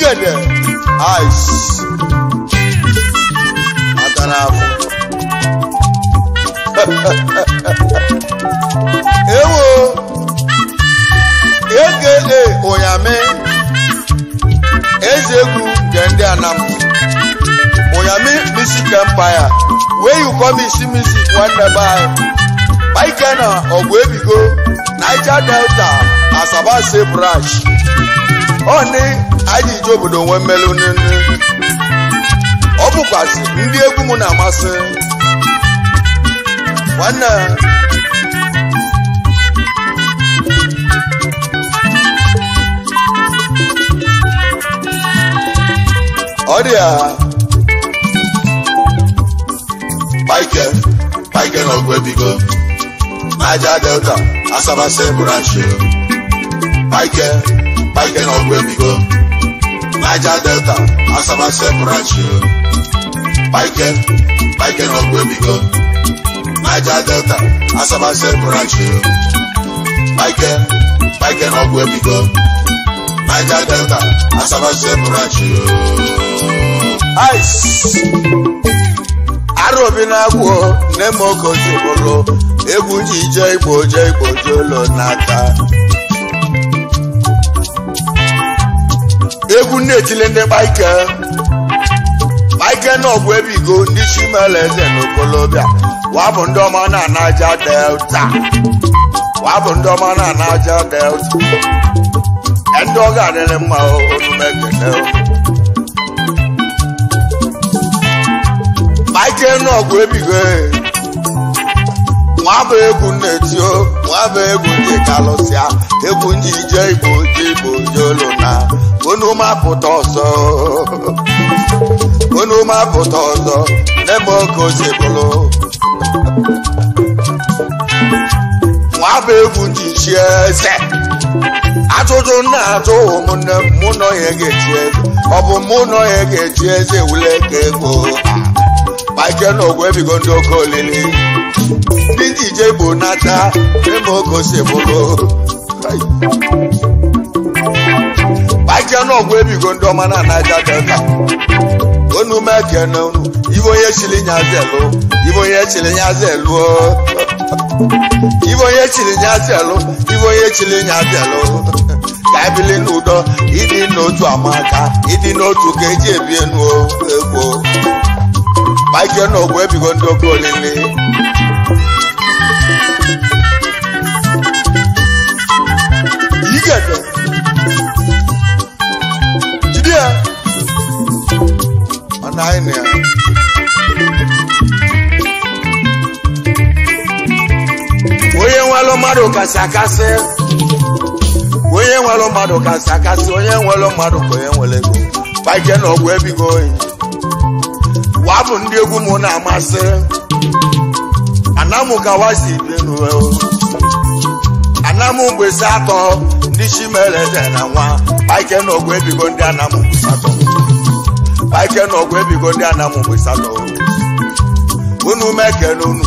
Igede ice atara afọ. Ewo aka Onyame eze egwu nke ndị Anam Onyame Music Empire where you come isi music nwanne be anyị Mike na ọgwụ ebigo Niger Delta Asaba se branch ọ ní anyị ije obodo nwe mmelụ nne ọ bụkwasị ndị egwu m na-amasị nwanne ọ dị ya Mike Mike na ọgwụ ebigo Niger Delta Asaba se branch Mike Mike na ọgwụ ebigo Niger Delta Asaba se branch Mike Mike na ọgwụ ebigo Niger Delta Asaba se branch Mike Mike na ọgwụ ebigo Niger Delta Asaba se branch ice arobi na-agwụ nne m okozi bụrụ egwu ji je igbo je igbo je ụlọ n'aka egwu na-etile ndị Mike Mike na ọgwụ ebigo ndị Chimele eze na okolobịa wabụ ndị ọma na Niger Delta wabụ ndị ọma na Niger Delta ndị ọ ga-adịrị mma onume ekene Mike na ọgwụ ebigo nwa bụ egwu na-etio nwa bụ egwu ndị kalụsịa egwu ndị ije igbo je igbo je ụlọ na unu mapụta ọzọ unu mapụta ọzọ nne m oke ose bụrụ nwa bụ egwu ndị chi eze ajụjụ na-ajụ ụmụnne m mụ na onye ga-echi eze ọ bụ mụ na onye ga-echi eze wule ka ego Mike na ọgwụ ebigo ndị oke olili ndị ije igbo nata eme oke ose bụrụ Mike na ọgwụ ebigo ndị ọma na Niger Delta unu mekene unu ibe onye chiri nyazi elu ibe onye chiri nyazi elu ibe onye chiri nyazi elu ibe onye chiri nyazi elu ka ebili n'udo ịdị n'otu amaka ịdị n'otu ka eji ebi enu egwu Mike na ọgwụ ebigo ndị oke olili Igede jide ya ọ na anyị na ya onye nwere mmadụ kasị akasị onye nwere mmadụ kasị akasị onye nwere mmadụ ka onye nwere ego Mike na ọgwụ ebigo oyi wabụ ndị egwu m na-amasị anamụ ka wa si bi n'uwe anamụ mgbesi atọ ndị Chimele eze na nwa Mike na ọgwụ ebigo ndị anamụ mgbesi atọ Mike na ọgwụ ebigo ndị anamụ mgbesi atọ unu mekene unu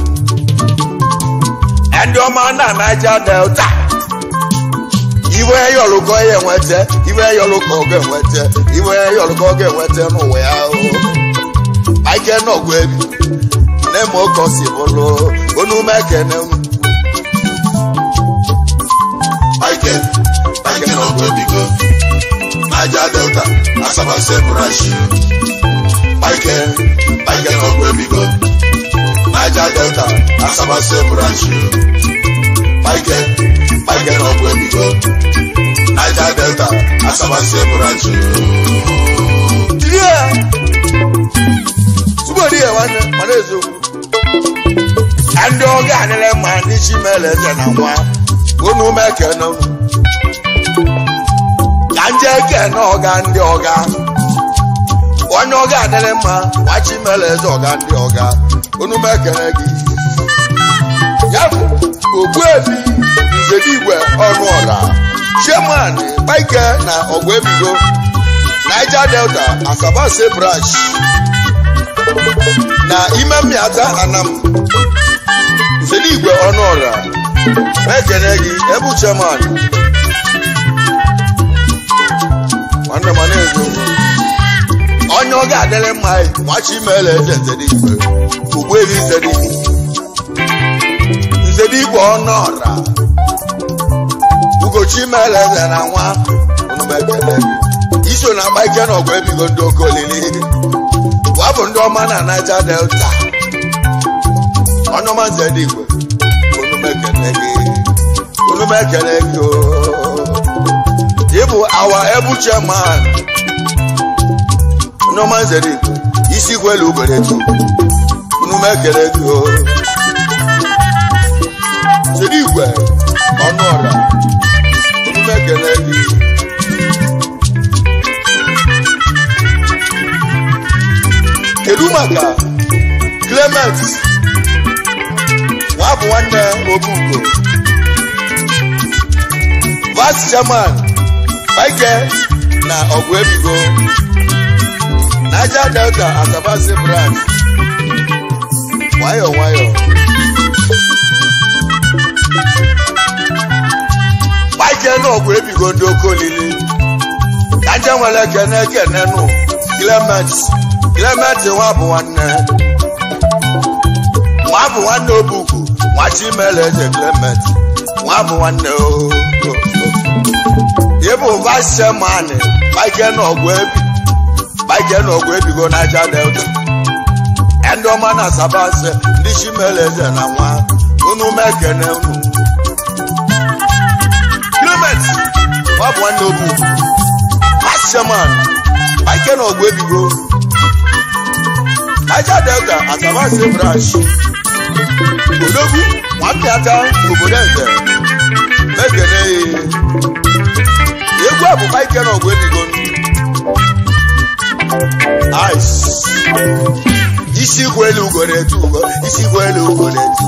ndị ọma na Niger Delta iwe yọlụkọ ya enweta iwe yọlụkọ ọ ga-enweta iwe yọlụkọ ọ ga-enweta n'ụwa ya Mike na ọgwụ ebi nne m oke osi bụrụ unu mekene unu Mike Mike na ọgwụ ebigo Niger Delta Asaba se branch Mike Mike na ọgwụ ebigo Niger Delta Asaba se branch Mike Mike na ọgwụ ebigo Niger Delta Asaba se branch Yeah. Tubodi ya nwanne mana eziokwu ndị ọ ga-adịrị mma ndị Chimele eze na nwa unu mekene unu ka nje kene ọga ndị ọga onye ọ ga-adịrị mma nwa Chimele eze ọga ndị ọga unu mekene gị ya bụ Ogbuefi Nzedigwe Ọnụọra chairman Mike na ọgwụ ebigo Niger Delta Asaba se branch na ime mmịata Anam Nzedigwe Ọnụọra mekene gị ebu chairman nwanne m na-ezo. Onye ọ ga-adịrị mma nwachimele eze Nzedigwe Ogbuefi Nzedigwe Nzedigwe ọnụọra Ugochimele eze na nwa onumekele iso na Mike na ọgụ ebigo ndị oke olili wabụ ndị ọma na Niger Delta ọnụọma Nzedigwe onumekele gị onumekele gị ịbụ awa ebu chairman ọnụọma Nzedigwe isi kwelu ugoretu onumekele gị Nzedigwe ọnụọra onumekele gị. Kedu maka Clement nwa bụ nwanne Obugo vice chairman Mike na ọgụ ebigo Niger Delta Asaba branch nwayọ nwayọ Mike na ọgụ ebigo ndị oke olili ka nje nwere ekene ekene nụ Clement Clement nwa bụ nwanne Obugu nwachimele eze Clement nwa bụ nwanne o ịbụ vice chairman Mike na ọgụ ebigo Niger Delta ndị ọma na Asaba ndị chimele eze na nwa unu mekene unu Clement nwa bụ nwanne Obugu vice chairman Mike na ọgụ ebigo Niger Delta Asaba branch Odogwu nwapịata obodo eze mekene egwu a bụ Mike na ọgụ ebigo ice isi kwelu ugo na-etu ugo isi kwelu ugo na-etu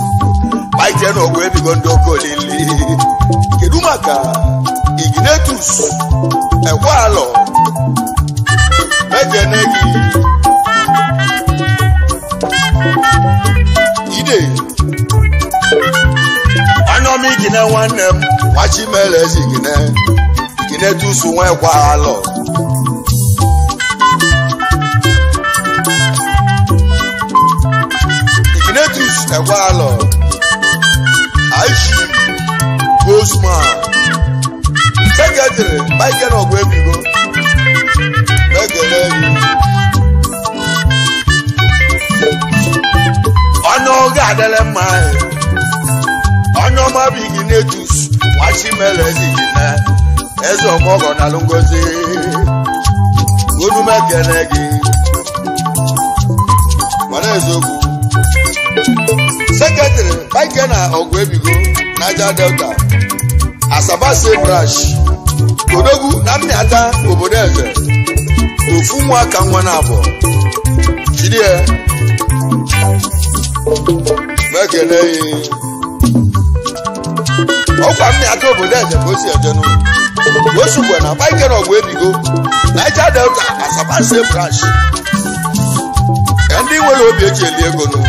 Mike na ọgụ ebigo ndị oke olili kedu maka Ignatius Ekwealọ mekene gị ide anyọm igine nwanne m nwachimele eze igine Ignatius Nwekwealọ Ignatius Ekwealọ Aishi Gosman Secretary Mike na ọgụ ebigo mekele gị onye oge adịrị mma onye ọma bụ Ignatius nwachimele eze igine eze ọmọgọ na alụngozi onumekene gị mana eziokwu Secretary Mike na ọgụ ebigo Niger Delta Asaba branch Odogwu na mmịata obodo eze ofu nwa ka nwa na abụọ jide mekene ọkwa mmịata obodo eze ka o si ejenụ osukwe na Mike na ọgụ ebigo Niger Delta Asaba branch ndị nwere obi eji eli ego nụ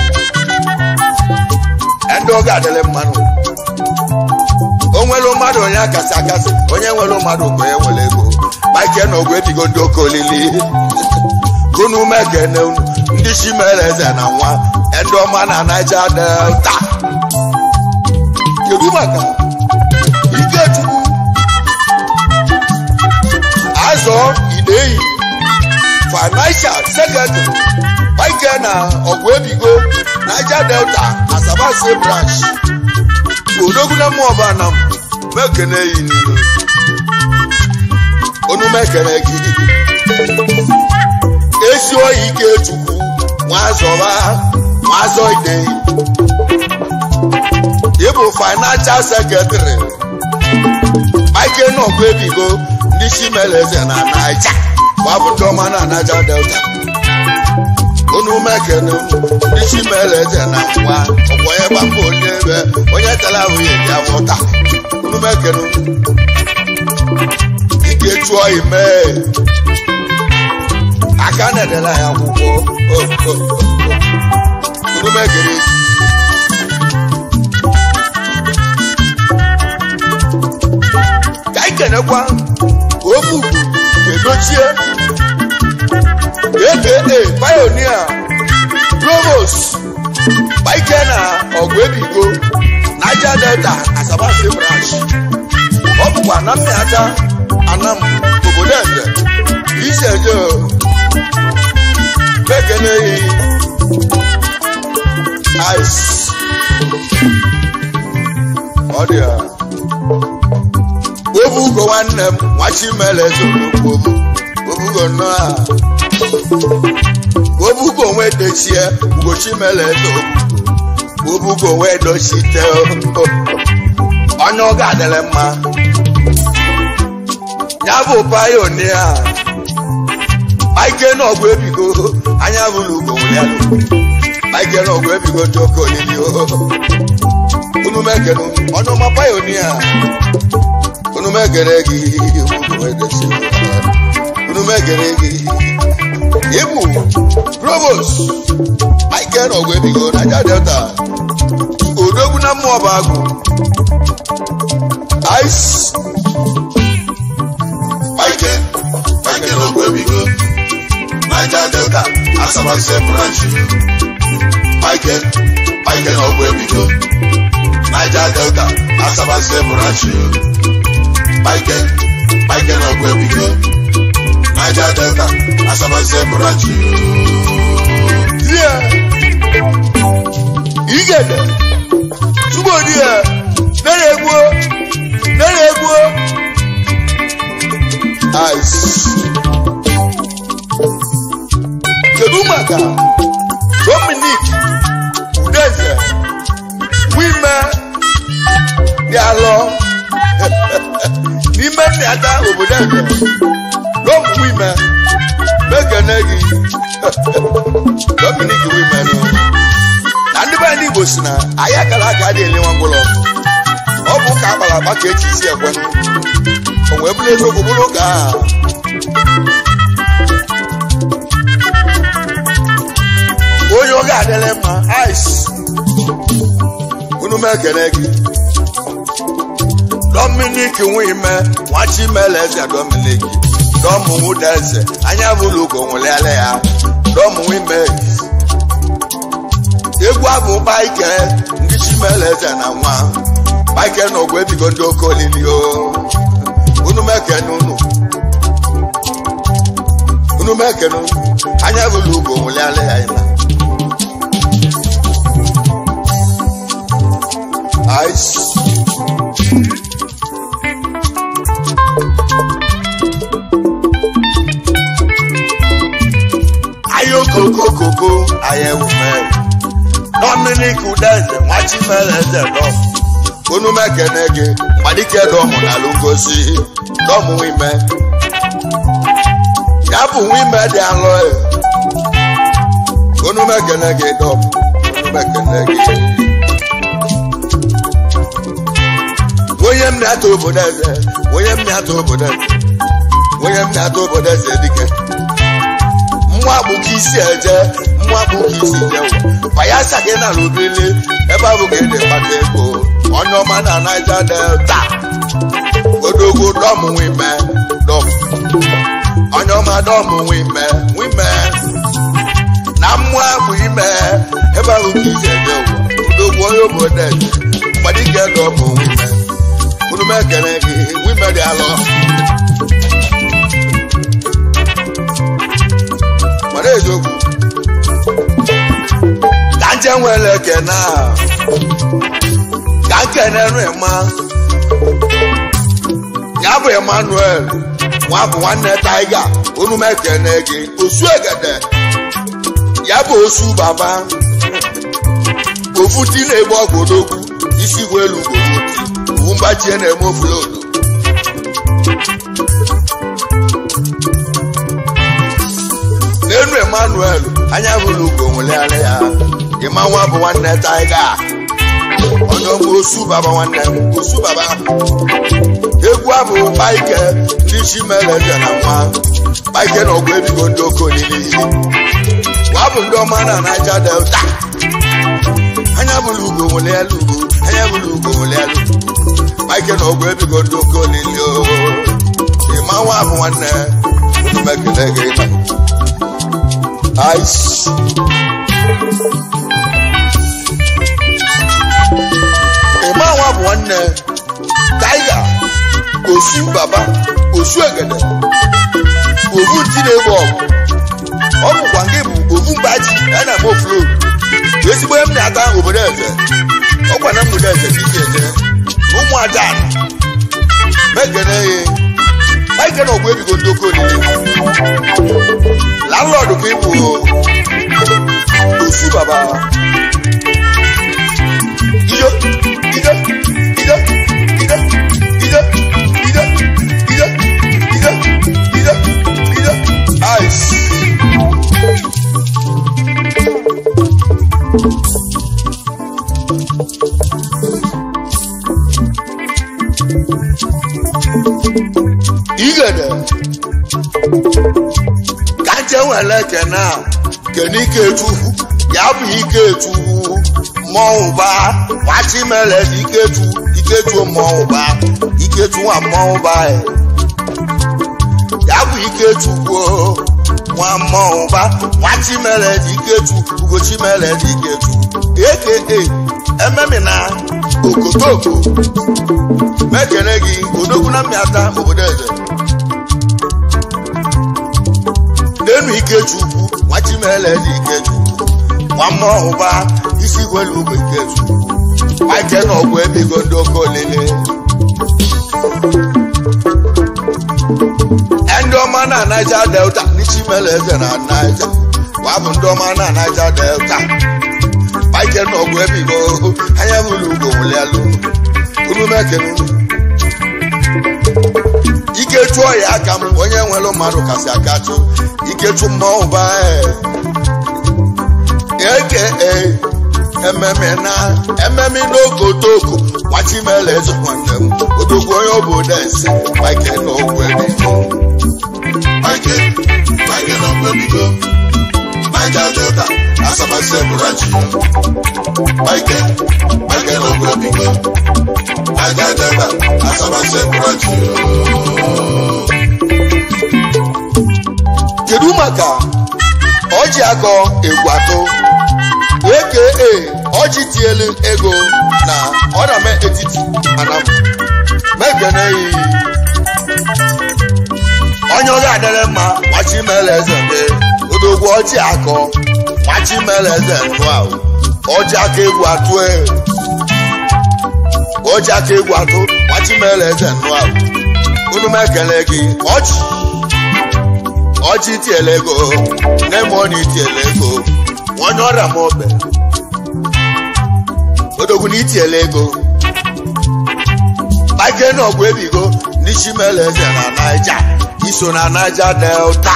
ndị oge adịrị mmanụ o nwere mmadụ onye akasị akasị onye nwere mmadụ ka onye nwere ego Mike na ọgụ ebigo ndị oke olili gụnụ mekene unu ndị chimere eze na nwa ndị ọma na Niger Delta kedu maka Ikechukwu Azọ Ideyi financial secretary Mike na ọgụ ebigo Niger Delta Asaba branch Odogwu na mmụọba na mekene yi niile onu mekene gị esi oyi Ikechukwu nwazọba nwazọ Ideyi ịbụ financial secretary Mike na ọgụ ebigo ndị chimele eze na Naija gbabụ ndị ọma na Niger Delta unu mekene ndị chimele eze na nwa ọkwọ onye gbapụ onye ebe onye tara ahụ ya eji afọta unu mekene ike chụọ ime aka na-edela ya akwụkwọ unu mekene ka anyị kenekwa Obugu edochie Aka Pioneer Provost Mike na Ọgwụ Ebigo Niger Delta Asaba Branch. Ọ bụkwa na Mmịata Anam obodo eze isi eje mekeneghị ice ọ dị ya. Obugo nwanne m nwachimele ezorokwu obugo nnọọ a obugo onwe dochie ugochimele eze obugo obugo onwe dochite onye ọ ga-adịrị mma ya bụ pionia Mike na Ọgwụ Ebigo anya bụrụ ugo ya Mike na Ọgwụ Ebigo ndị oke olili unu mekenu ọnụma pionia unu mekere gị unu mekere gị ịbụ Provost Mike na Ọgwụ Ebigo Niger Delta odogwu na mmụọ bụ agụ ice. Mike Mike na Ọgwụ Ebigo Niger Delta Asaba Branch. Mike Mike na Ọgwụ Ebigo Niger Delta Asaba Branch. Mike Mike na Ọgwụ Ebigo Niger Delta Asaba Branch. Yeah. Igede tubodi ya nere egwu nere egwu ice. Kedu maka Dominic Udeze wime dị alọ n'ime Mmịata obodo eze Dom wime mekene gị Dominic wime nụ na ndị be ndị Igbo si na anyị akara aka dị ele nwa ngwụlọ ọ bụ ka akpara akpa ka echi isi ekwenụ o wee bụrụ eziokwu bụrụ ụka a onye ọ ga-adịrị mma ice unu mekene gị Dominic Nwime nwachimele eze Dominic Dom Nwudeze anya bụrụ ugo nwụlịala ya Dom Nwime egwu abụ Mike ndị chimele eze na nwa Mike na Ọgwụ Ebigo ndị oke olili o unu mekene unu unu mekene unu anya bụrụ ugo nwụlịala ya ịna ice. Ayo koko koko ayewu mẹ Dominic Udeze nwachimele eze dọm unu mekene gị mgbadike dọmụ na alụgosi dọmụ nwime ya bụ nwime dị alọ unu mekene gị dọm unu mekene gị onye Mmịata obodo eze onye Mmịata obodo eze onye Mmịata obodo eze dike nwa bụ ka isi eje nwa bụ ka isi jewe bayasa gị na rubili ebe ahụ ka ị na-ekpata ego onye ọma na Niger Delta odogwu dọm nwime dọm onye ọma dọm nwime nwime na mmụọ bụ ime ebe ahụ ka isi eje odogwu onye obodo eze mgbadike dọm nwime unu mekere gị nwime dị alọ mana eziokwu ka nje nwere ekene a ka nkene nụ ịma ya bụ Emmanuel nwa bụ nwanne Tiger unu mekene gị osu egede ya bụ osu baba ofu ti na-egbu ọgwụ odogwu isi gwu elu ugoro owu mgbachie na-eme ofulodo n'enu Emmanuel anya bụrụ ugo nwụlịara ya ịma nwa bụ nwanne Tiger onye ọbụ osu baba nwanne m osu baba egwu abụ Mike ndị chimere eze na nwa Mike na Ọgwụ Ebigo ndị oke olili nwa bụ ndị ọma na Niger Delta anya bụrụ ugo nwụlịara ugo anya bụrụ ugo nwụlịara Mike na Ọgwụ Ebigo ndị oke olili o ịma nwa bụ nwanne mekele gị na Ice. Ịma nwa bụ nwanne Tiger Osu Baba Osu Egede ovu ntị na-egbu ọgụ ọ bụkwa nke bụ ovu mgbaji a na-eme oflo ezigbo m na-ata obodo eze ọkwa na mgbede eze ka iji eje ụmụ aja mekene ya ike na ọgwụ ebigo ndị oke olili landlord ka ị bụ Osu Baba iyo iyo iyo iyo iyo iyo iyo iyo iyo iyo ice. Igede ka nje nwere kene a kene Ikechukwu ya bụ Ikechukwu mmọnwụ ba nwachimele Ikechukwu Ikechukwu mmọnwụ ba Ikechukwu nwa mmọnwụ ba ya bụ Ikechukwu nwa mmọnwụ ba nwachimele Ikechukwu Ugochimele Ikechukwu aka ememina okotoko mekene gị odogwu na mmịata obodo eze n'enu Ikechukwu nwachimele dị Ikechukwu nwa mmọnwụ ba isi gwelu ugo Ikechukwu ike na ọgwụ ebigo ndị oke olile ndị ọma na Niger Delta n'Ichimele eze na Niger wabụ ndị ọma na Niger Delta ike na ọgwụ ebigo anya bụrụ ugo nwụlịalụ unu mekene Ikechu ọya aka m onye nwere mmadụ kasị akachụ Ikechu mmọnwụ ba aka ememe na ememe n'okotoko nwachimele eze nwanne m odogwu onye obodo eze ike na ọgwụ ebigo Ike Ike na ọgwụ ebigo Niger Delta Asaba Branch Ike Ike na ọgwụ ebigo Niger Delta Asaba Branch. Kedu maka ọjị akọ egwu atọ aka ọjị tielu ego na ọrame etiti anam mekeneyi onye ọ ga-adịrị mma nwachimele eze mbe odogwu ọjị akọ nwachimele eze ndụ ahụ ọjị aka egwu atụ ọjị aka egwu atụ nwachimele eze ndụ ahụ unu mekele gị ọjị ọjị tiele ego nne m ọ na-etiele ego onye ọrịa m obe odogwu na itiele ego ike na ọgwụ ebigo n'Ichimele eze na Niger iso na Niger Delta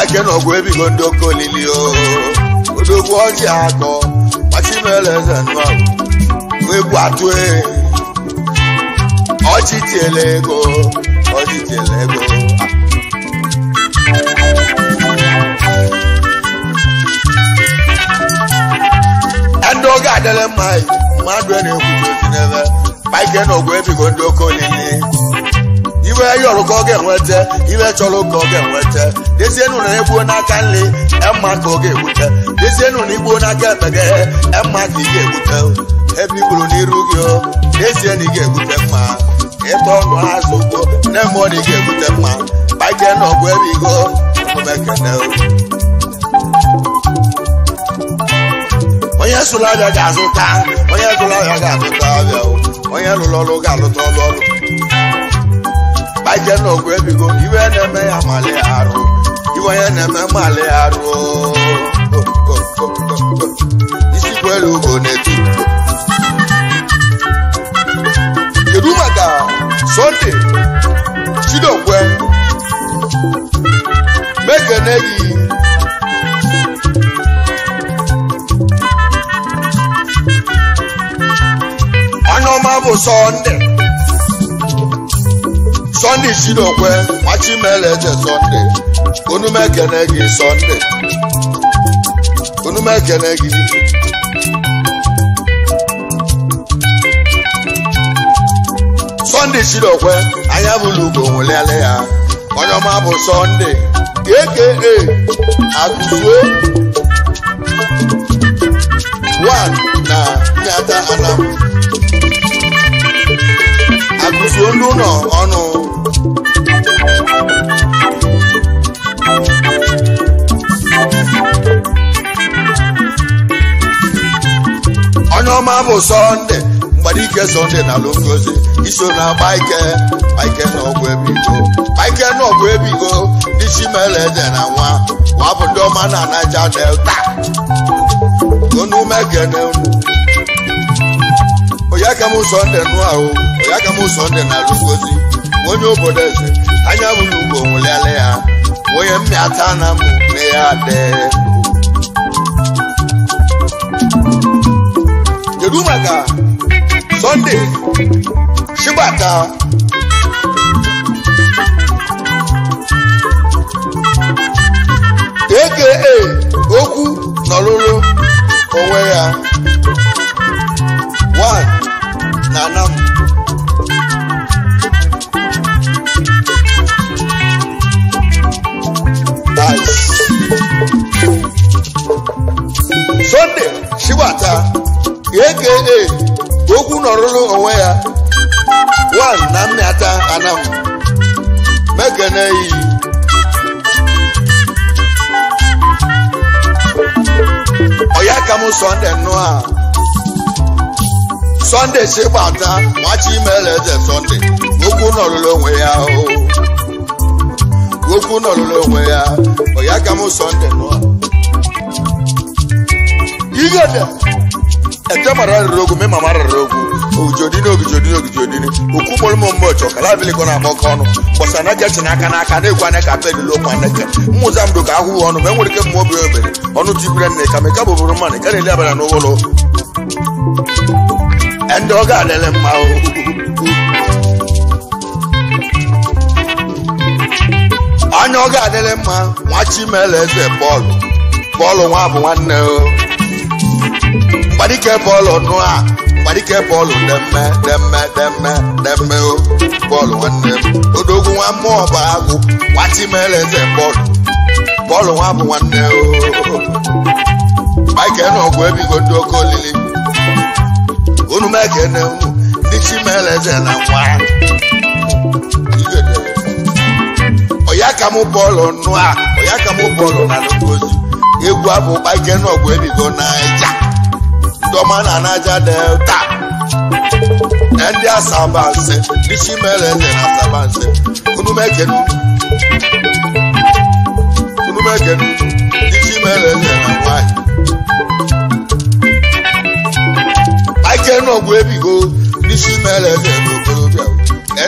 ike na ọgwụ ebigo ndị oke olili odogwu ọjị akọ Nwachimele eze nnọọ egwu atụ ọjị tiele ego ọjị tiele ego. Ndị oge adịrị mma mmadụ na-ekwute ozi n'ebe ike na ọgwụ ebigo ndị oke olili iwe yọrọ ka ọ ga-enweta iwe chọrọ ka ọ ga-enweta dezienu na egbuo n'aka nri emma ka ọ ga-egbute dezienu na igbuo n'aka ekpe gị emma ka ị ga-egbute ebe igburu n'iru gị o dezie na ị ga-egbute mma ịta ọnụ azụ ugbo nne mmụọ na ị ga-egbute mma ike na ọgwụ ebigo omekene. Onye sụrụ abịa ga-azụta onye sụrụ abịa ga-azụta abịa onye lụrụ ọrụ ga-alụta ọrụ ọrụ ike na ọgwụ ebigo iwe na-eme ya mali arụ iwe onye na-eme mali arụ isi kwelu ugo na-eti. Kedu maka Sunday Chidokwe mekene gị onye ọma bụ Sunday Sunday Chidokwe nwachimele eze Sunday onumekene gị Sunday onumekene gị Sunday Chidokwe anya bụlụ ugo nwelele ya Onye ọma bụ Sọnde aka Akụzuo 1 na Mmịata Anam. Akụzuo ndị ụlọ ọnụ. Onye ọma bụ Sọnde Mgbadike Sọnde na Longozi iso na Gbaike Gbaike na ọgwụ ebigo Gbaike na ọgwụ ebigo ndị Chimeleze na nwa nwa bụ ndị ọma na Niger Delta. Unu mekene unu. Oyaka m Sọnde nụ ahụ, oyaka m Sọnde na Longozi onye obodo eze anya bụ n'ugbo nwụlịala ya onye mmịata na mụ na ya dị. Kedu maka Sọnde Shibata aka okwu nọrụrụ onwe ya 1 na Anam. Sọnde Shibata aka okwu nọrụrụ onwe ya 1 na Mmịata Anam mekene iyi. Oyaka m Sọnde nụa Sọnde Shibata nwa Chimeleze Sọnde okwu nọrụrụ onwe ya o okwu nọrụrụ onwe ya. Oyaka m Sọnde nụa igede ete mara rere ogwu mema mara rere ogwu ogijodini ogijodini ogijodini okwu mụrụ m mgbe ọchọ kala abilikọ na-akpọ ọkọ ọnụ gbọsa na jechi n'aka n'aka na-egwu anya ka pelulu ụmụ aneke mmụza mdo ka ahụhụ ọnụ ma enwere ike mmụọ obi obere ọnụ tigbure nne ka meka bụbụrụ mmanụ ka na-eli abala n'ụlọ ndị ọ ga-alele mma o. Anya ọ ga-adịrị mma nwa Chimeleze bọọlụ bọọlụ nwa bụ nwanne o. Mgbadike bọọlụ nụa Mgbadike bọọlụ demme demme demme demme o bọọlụ nwanne m odogwu nwa mmụọ bụ agwụ nwa Chimeleze bọọlụ bọọlụ nwa bụ nwanne o. Mike na ọgwụ ebigo ndị oke olili unu mekene unu ndị Chimeleze na nwa igede. Oyaka m bọọlụ nụa oyaka m bọọlụ na Ngozi egwu abụ Mike na ọgwụ ebigo Naija ndị ọma na Niger Delta ndị Asaba nse ndị Chimeleze na Asaba nse unu mekene unu mekene ndị Chimeleze na nwanyị. Mike na ọgwụ ebigo ndị Chimeleze na okorobịa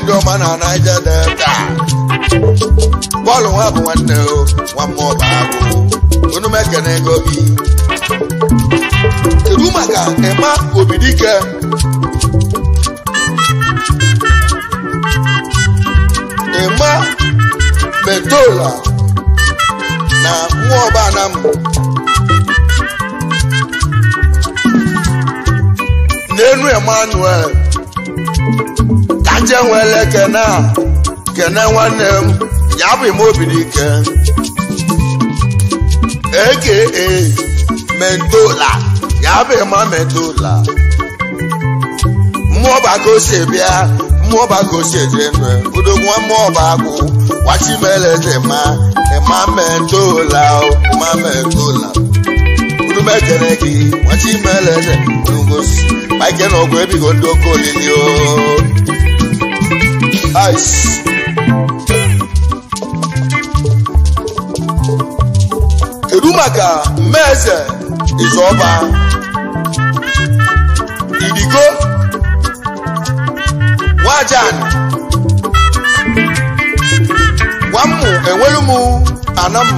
ndị ọma na Niger Delta bọọlụ nwa bụ nwanne o nwa mmụọ bụ agwụ unu mekene ego gị. Kedu maka Emma Obidike Emma Mendola na Nwaọba Anam n'enu Emmanuel ka nje nwere kene kene nwanne m ya bụ Emma Obidike aka Mendola ya bụ Emma Mendola mmụọ bụ aka ose bịa mmụọ bụ aka ose eje nụ odogwu mmụọ bụ agwụ nwa Chimeleze ma Emma Mendola Emma Mendola unu mekere gị nwa Chimeleze ngosi Mike na ọgwụ ebigo ndị oke olili o. Ice. Kedu maka Mmeze Izọba Idigo Nwajan Nwammụ enwelu m anam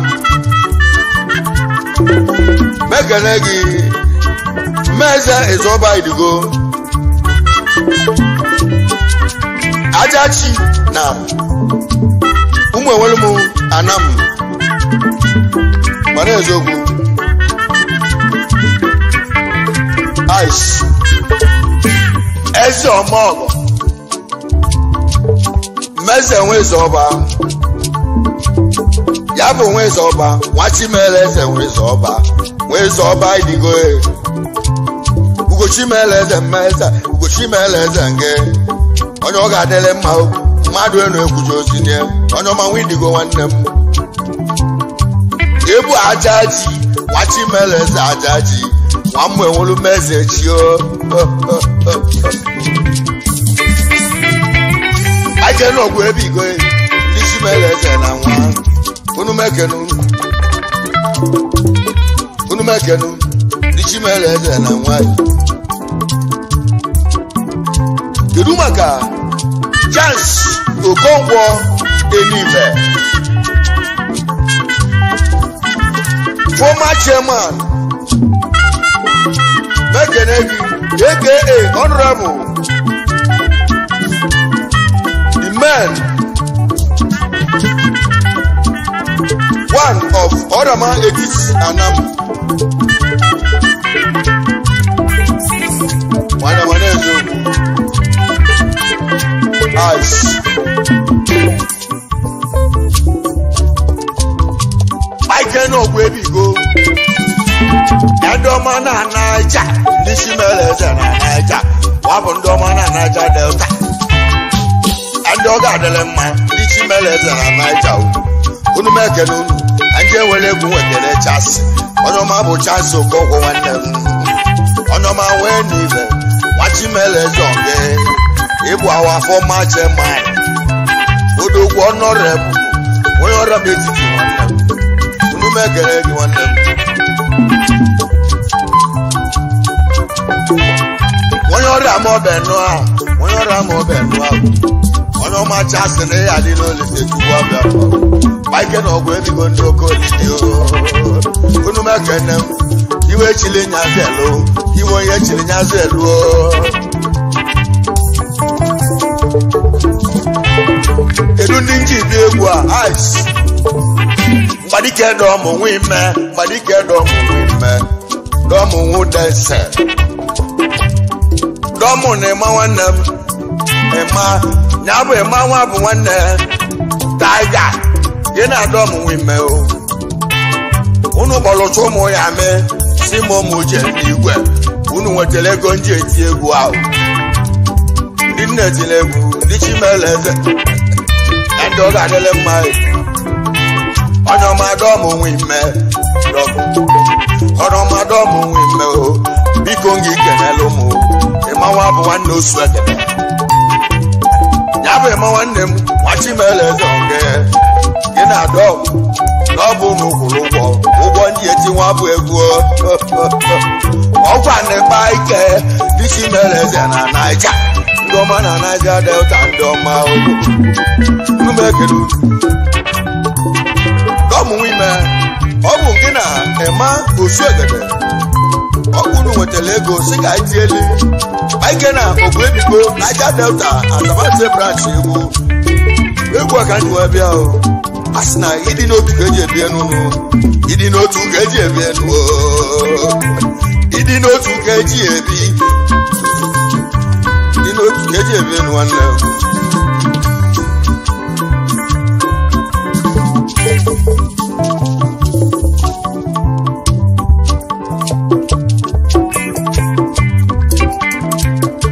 mekene gị Mmeze Izọba Idigo Ajachi na ụmụ enwelu m anam mana eziokwu ice eze ọmọgọ Mmeze nwe Izọba Ya bụ nwa eze ọba, nwa Chimele eze nwa eze ọba, nwa eze ọba idigo e. Ugochimele eze mmeze, Ugochimele eze nge. Onye ọ ga-adịrị mma o, mmadụ enu ekwuji ozi nye, onye ọma nwa idigo nwanne m. Ebu aja ji, nwa Chimele eze aja ji, nwa mmụ enwelu meze chi o. Ike n'ọgwụ ebigo e, ndị Chimele eze na nwa. Unu mekenu, unu mekenu, ndị Chimele eze na nwa. Kedu maka Chance Okonkwo Enibe, former chairman mekene gị, aka Honorable the man one of Orama Ekiti Anam. Nwanne m na-eziokwu. Ice. Ike n'ọgwụ ebigo. Ndị ọma na Naija, ndị Chimele eze na Naija, wa bụ ndị ọma na Naija Delta. Ndị ọ ga-adịrị mma, ndị Chimele eze na Naija o. Unu m ekele unu, ndị enwere egwu nwekele Chance. Onye ọma bụ Chance Okonkwo nwanne m. Onye ọma wee n'ibe, nwa Chimele eze ọgị. Ịbụ awa former chairman. Odogwu honorable, onye ọrụ m etiti nwanne m. Unu m ekele gị nwanne m. Onye ọrịa ma ọbẹ nụ a, onye ọrịa ma ọbẹ nụ a. Onye ọma Chance na ya adịla olise chukwu ọbịa. Ike na ọgwụ ebigo ndị oke olili o. Unu m ekene m, iwe chili nyazi elu, iwe onye chili nyazi elu o. Kedu ndị nji bi egwu a? Ice. Mgbadike dọmụ nwa ime, mgbadike dọmụ nwa ime, dọmụ nwa dense. Dọmụ na ịma nwanne m, ịma, ya bụ ịma nwa bụ nwanne. Taiga, gị na dọmụ nwa ime o. Unu kpọrọ ụtụ ụmụ ya mee, si m ụmụ je n'igwe. Unu nwetara ego nji eti egwu ahụ. Ndị nne tiri egwu, ndị Chimele eze, ndị ọ ga-adịrị mma. Onye ọma dọmụ nwa ime, onye ọma dọmụ nwa ime o. Biko ngị kenelu mụ, ịma nwa bụ nwanne osu ekene. Ya bụ ịma nwanne m, nwa Chimele eze ọgị. Gị na dọm, na ọ bụ unu kwụrụ ụgwọ, ụgwọ ndị eti nwa bụ egwu o. Ọkwa na-ekpa ike, ndị Chimele eze na Naija. Ndị ọma na Naija Delta, ndị ọma o. Unu m ekele unu. Dọmụ nwa ime, ọ bụ gị na Emma Osuegede. Ọ bụ unu nwetara ego si ka anyị tieli. Ike na Ogwu Ebigo, Naija Delta, Asaba branch egwu. Egwu a ka anyị wee bịa o. A sị na ịdị n'otu ka eji ebi enu nụ. Ịdị n'otu ka eji ebi enu o. Ịdị n'otu ka eji ebi. Ịdị n'otu ka eji ebi enu nwanne m.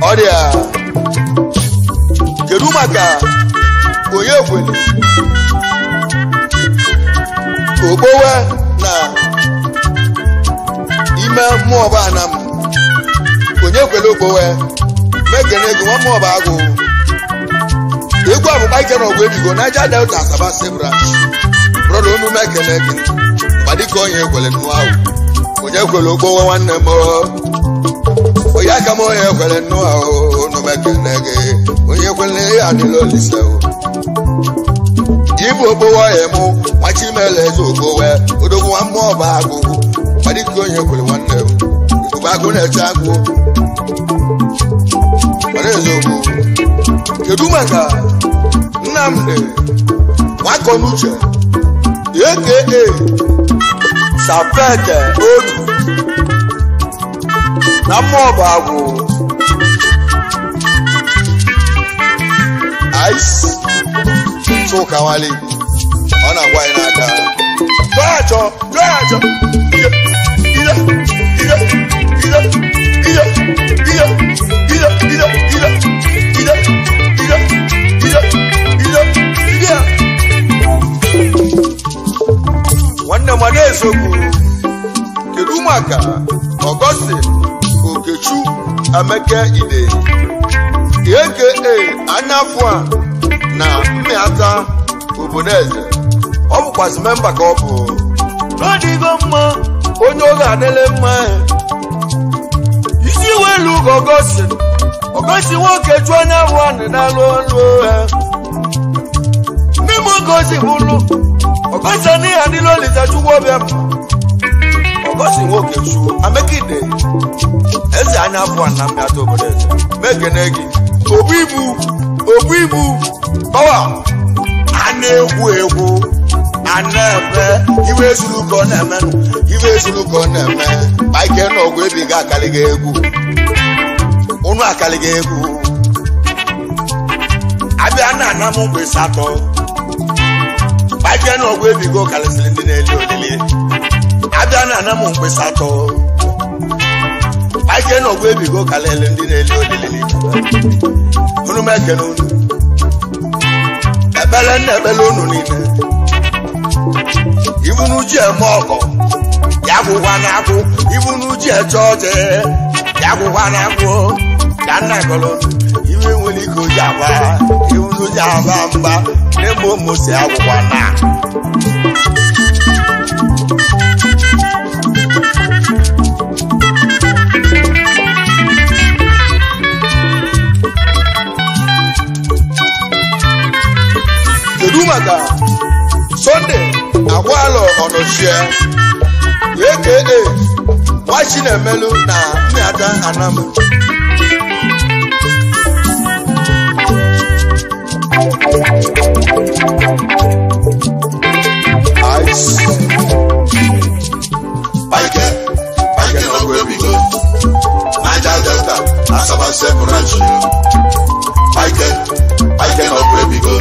Ọrịa kedu maka onye kwere ogbowe na ime mmụọ bụ anam? Onye kwere ogbowe mekene gị nwa mmụọ bụ agụ. Egwu abụkpa ike na ọgwụ ebigo Naija Delta Asaba branch. Brọda unu mekene gị mgbadike onye kwere nnụ ahụ. Onye kwere ogbowe nwanne m o. Onye aka m onye kwere nnụ ahụ unu mekene gị. Onye kwere ya adịla olise o. Ibu ogbowe ya mụ, nwa Chimele eze ogbowe, odogwu nwa mmụọ bụ agụ. Mgbadike onye kwere nwanne m. Ebube agụ na-eche agụ. Mana eziokwu. Kedu maka Nnamdi Nwakonuche aka Sapete Odu na mmụọ bụ agwụ? Ice Chuka Nwale, ọ na-agwa anyị n'aka. Jụọ achọ ije ije ije ije ije ije ije ije ije ije ije ije ije ije. Nwanne m na-ezokwu. Kedu maka Augustine Okechu Emeke Ide aka Anyafua na Mmiata obodo eze? Ọ bụkwazị memba ka ọ bụ n'ọdịgo mma onye oge adịla mma isi welu Augustine Augustine nwoke ju Anyafua na-alụ ọlụ ha n'ime oge bụlụ Augustine n'ihe adịla olisa Chukwu ọbịa mma. Augustine nwoke chu Emeka Ide eze Anyafua na Mmiata obodo eze mekene gị obu ibu pawa a na-egwu egwu a na-eme iwe ezuru ka ọ na-eme iwe ezuru ka ọ na-eme Mike na ọgwụ ebighị akaliga egwu ụnụ akaliga egwu abịa na ana m mgbe satọ Mike na ọgwụ ebigo karịsịrị ndị na-eli olili abịa na ana m mgbe satọ Mike na ọgwụ ebigo karịrị ndị na-eli olili unu mekene unu ekpele nna ekpele unu niile ibunu ji eme ọgọ ya gwụkwa na-akwụ ibunu ji eche ọchị ya gwụkwa na-akwụ ka nna gọrọ iwe nwere ike oji agba ibunu ji aba mba n'ebe ụmụ si agwụkwa na kedu maka Sunday Agwalọ Ọnọchie aka Nwachinemelu na Mmiata Anam? Ice. Mike Mike na ọgwụ ebigo Niger Delta Asaba Branch. Mike Mike na ọgwụ ebigo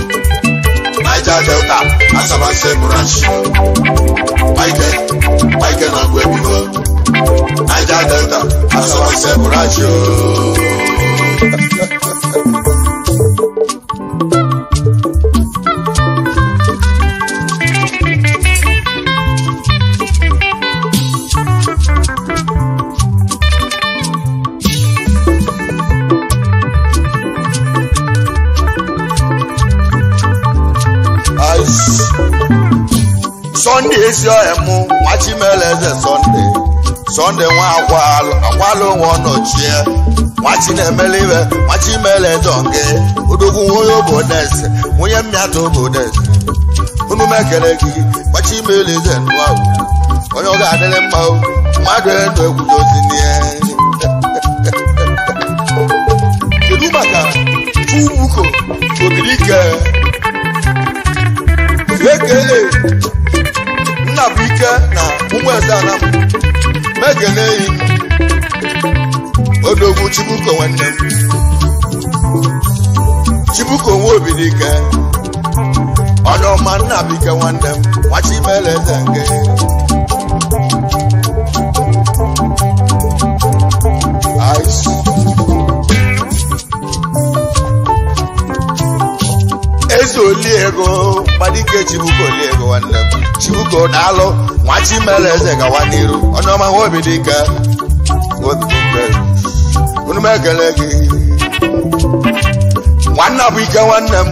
Niger Delta Asaba Branch. Mike Mike na ọgwụ ebigo Niger Delta Asaba Branch. Sunday ezi ọhịa mụ Nwachimele eze Sunday Sunday nwa akwalụ onwe ọnọchie Nwachinemelu iwe Nwachimele eze onge odogwu onye obodo eze onye Mmiata obodo eze unu mekele gị Nwachimele eze ndụ ahụ onye ọ ga-adịrị mma mmadụ enu ekwudozi n'ihe. Kedu maka Chukwuko Obirike aka Nnabuike na Ụmụeze Anam mekene yi odogwu Chibuko nwanne m Chibuko nwa Obirike onye ọma Nnabuike nwanne m Nwachimele eze nke Ice. Eze Oliego Madike Chibuko Oliego nwanne m Chibuko daalụ Nwachimele eze gawa n'iru onye ọma nwa Obirike Obirike unu mekele gị nwanne bụ ike nwanne m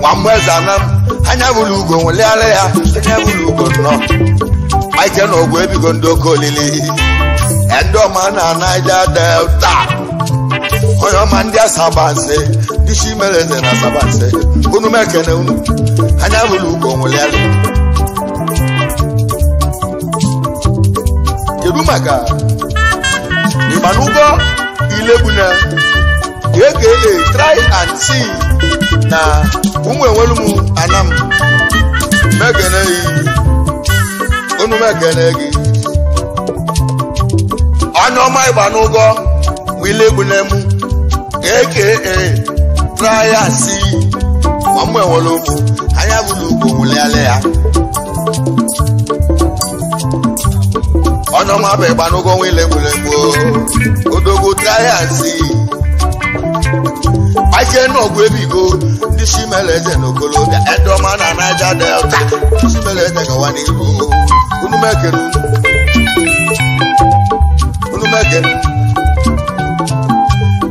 nwa Mmụeze Anam anya bụrụ ugo nweliara ya anya bụrụ ugo nnọọ Mike na ọgwụ ebigo ndị oke olili ndị ọma na Niger Delta onye ọma ndị Asaba nse ndị Chimere eze na Asaba nse unu mekene unu anya bụrụ ugo nweliara. Kedu maka Ịgbanugo Ilegbuna aka Try and See na ụmụ enwelu m Anam mekene gị unu mekene gị onye ọma Ịgbanugo Ilegbuna m aka Try and See ma ụmụ enwelu m anya bụrụ ugo nwụlịala ya. Ọnụọma bụ ịgbanụgo nwa ilegbulegbu odogwu trayansi Mike n'ọgwụ ebigo ndị Chimeleze na okolobịa Edoma na Niger Delta Chimeleze gawa n'iru unu mekere unu mekere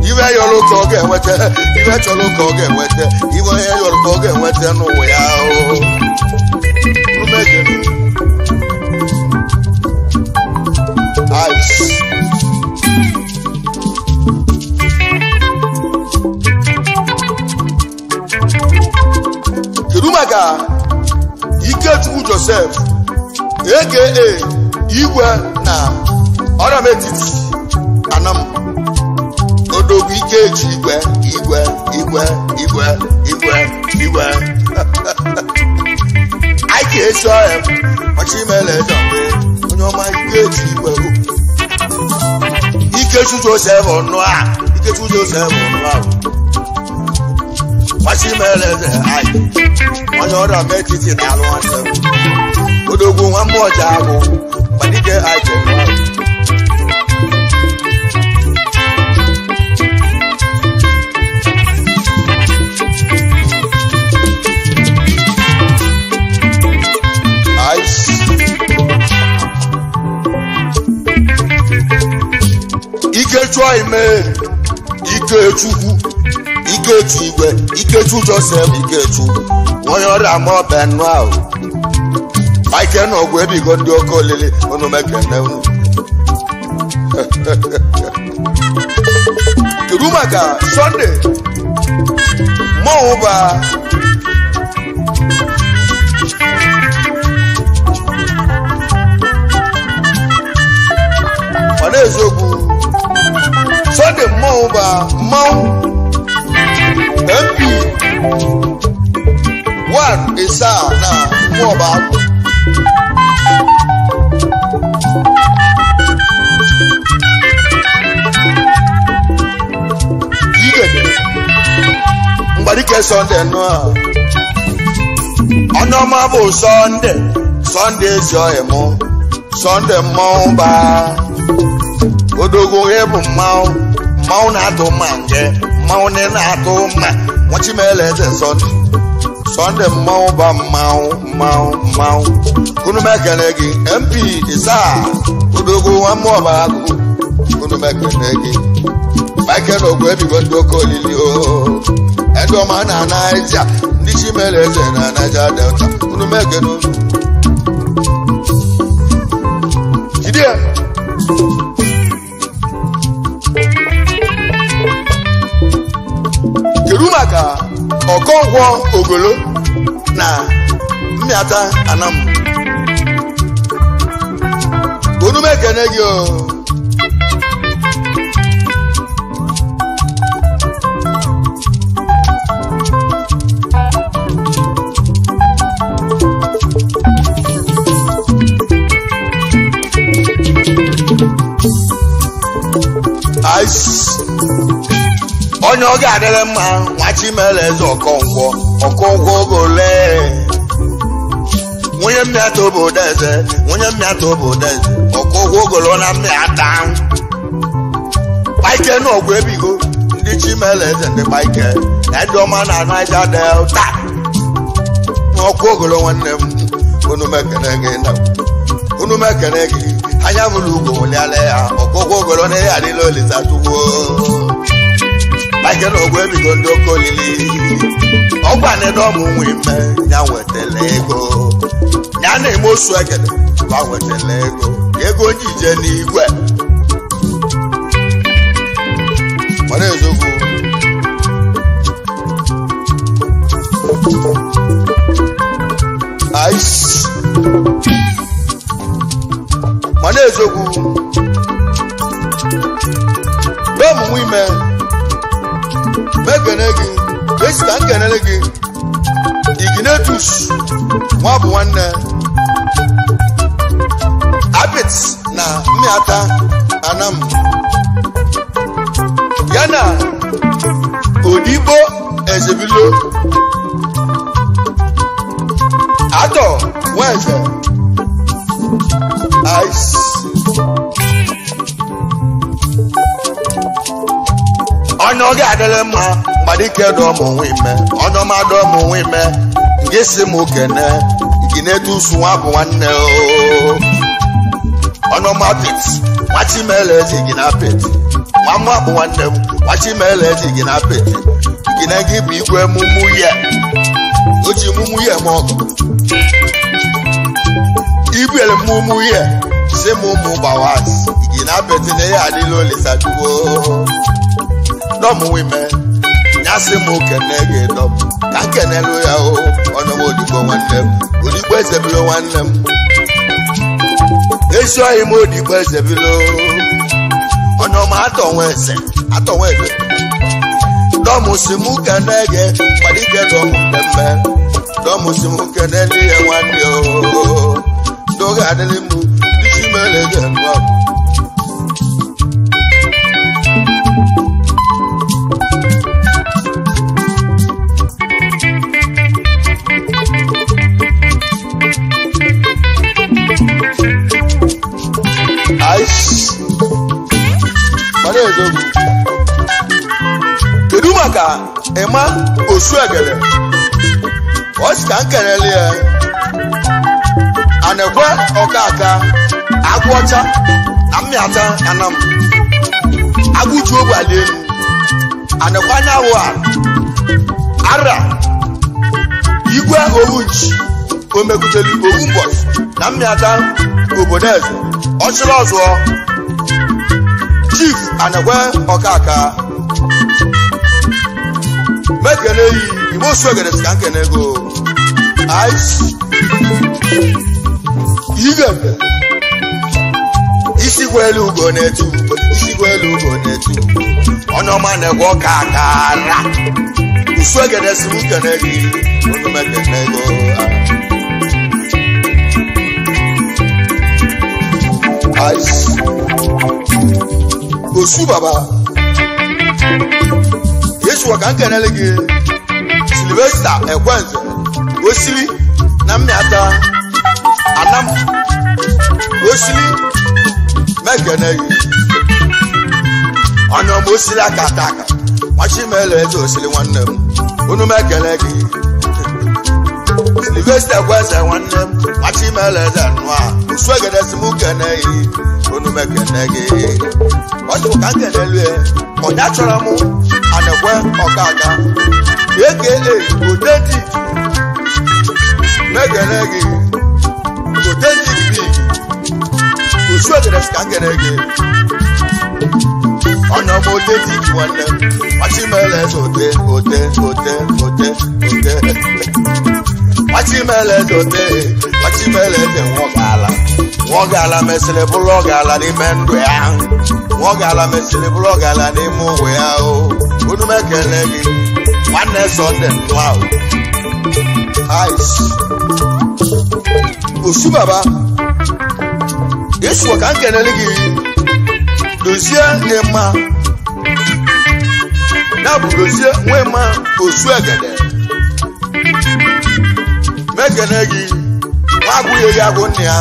iwe yọrọ ka ọ ga-enweta iwe chọrọ ka ọ ga-enweta iwe onye yọrọ ka ọ ga-enweta n'ụwa ya unu mekere ice. Kedu maka Ikechukwu Joseph aka Igwe na Ọrametiti Anam Odogwu Ikechi Igwe Igwe Igwe Igwe Igwe Igwe anyị ga-esi ọhịa ọchịmele eze onye ọma Ikechi Igwe Ikechukwu Joseph ọnụ a Ikechukwu Joseph ọnụ a Chimeleze anyị onye ọrụ ametiti na-alụ nwanne m odogwu nwa mmụọ ji agụ gbalike anyị Ikechukwu ime Ikechukwu Ikechu Igwe Ikechu Joseph Ikechu onye ọrịa ama ọbẹ nnu ahụ Mike na ọgwụ ebigo ndị oke olili unu mekene unu. Kedu maka Sunday mmọnwụ ba ọ na-eziokwu Sunday mmọnwụ ba mmanwụ MP 1 ịsa na mmụọba agwụ Igede mgbadike Sunday nụ a ọnụọma bụ Sunday Sunday ezi ọhịa mụ Sunday mmọnwụ ba odogwu ịbụ mmanwụ mmanwụ na-atụ mma nje mmanwụ na-atụ mma Chimeleze Sunday Sunday mmanwụ ba mmanwụ mmanwụ mmanwụ unu mekene gị MP ịsa odogwu nwa mmụọba agụ unu mekene gị Mike na ogwu ebigo ndị oke olili o Edoma na Naija ndị Chimeleze na Niger Delta unu mekene unu jide ya. Kedu maka Okonkwo Ogolo na Mmịata Anam unu mekene gị o Ice. Onye ọ ga-adịrị mma nwa Chimeleze Okonkwo Okonkwo Ogole nwunye mmịata obodo eze nwunye mmịata obodo eze Okonkwo Ogolo na mmịata Mike na ọgwụ ebigo ndị Chimeleze ndị Mike Edoma na Niger Delta Ọkwa Ogolo nwanne m unu mekene gị na unu mekene gị anya bụrụ ugo wụlịala ya Okonkwo Ogolo na ya adịla olisa tugbuo Mike na ogwu ebigo ndị oke olili ọgwa na ọmụ nwe ime ya nwetala ego ya na-eme osu ekele gwa nwetala ego ego ji ije n'igwe mana eziokwu ice mana eziokwu n'ọmụ nwe ime mekene gị esi ka nkenele gị Iginetus nwa bụ nwanne Abit na Mmịata Anam ya na Odibo Ezebilo Atọ Nweze Ice. N'oge adịla mma mgbadike dọm onwe ime ọnyọma dọm onwe ime nke si m kene gị na-etu usu nwa bụ nwanne o ọnyọma pit nwachimele eji gị na pit nwa mma bụ nwanne m nwachimele eji gị na pit gị na gị bụ igwe mumu ye o ji mumu ye ma ọgụ igwere mumu ye si m ụmụ gbawas gị na pit na ya adịla olisa chukwu dọm wime nyasị m kene gị dọm ka nkenelu ya o ọnụm odigbo nwanne m odigbo ezebilo nwanne m ezi ohi m odigbo ezebilo ọnụm atọnwa eze atọnwa eze dọm si m kene gị kpadike dọm mmemme dọm si m kene ndị ya nwanne o ndoge adịrị m isi mere gị nwa. Kedu maka ịma osu egede ọ sị ka nkelele ya anekwe ọkaka agwụ ọcha na mmịata anam agwụju ogbe ala elu anekwe anyanwụ ara igwe owu nchi omegidelu owu mbọchị na mmịata obodo eze ọchịrị ọzụọ Chief anekwe ọkaka mekene yi ime osu egede si ka nkene ego ice igwe isi gwelu ugo na-etu isi gwelu ugo na-etu onye ọma na-egwe ọka akara usu egede si m kene gị onu mekene ego ice osu baba yesu ka nkenele gị Sylvester Ekwenze osili na mmịata anam osili mekene gị onye ọma osili aka ata aka nwachimele eze osili nwanne m unu mekene gị Sylvester Ekwenze nwanne m nwachimele eze nụa osu egede si m kene gị unu mekene gị ọ sị ka nkenelu ya ọnya chọrọ mụ anekwe ọkaka aka authentic mekene gị authentic big osu egede si ka nkene gị onye ọma authentic nwanne m nwachimele eze ote ote ote ote ote nwachimele eze ote nwachimele eze nwoke ala nwoke ala mesịrị bụrụ ọgala n'ime ndụ ya nwoke ala mesịrị bụrụ ọgala n'ime ụwa ya o unu mekele gị nwanne Sọnde ndụ ahụ ice osu baba yesu ka nkelele gị dozie ịma ya bụ dozie nwe ma osu egede mekene gị nwa agwụghị ya agwụ nne ya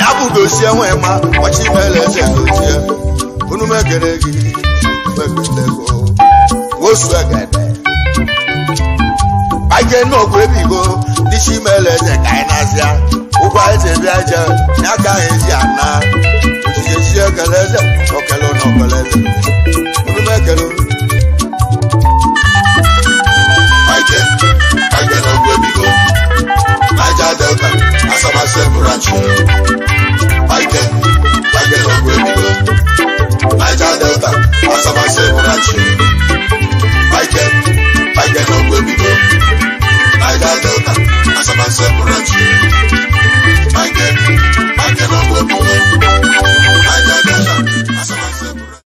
ya bụ dozie nwe ma ọchị mele eze dozie unu mekene gị mekene go osu egede ike n'ọgwụ ebigo n'isi mele eze ka anyị na-azịa ụgwọ eze bịa je ya ka anyị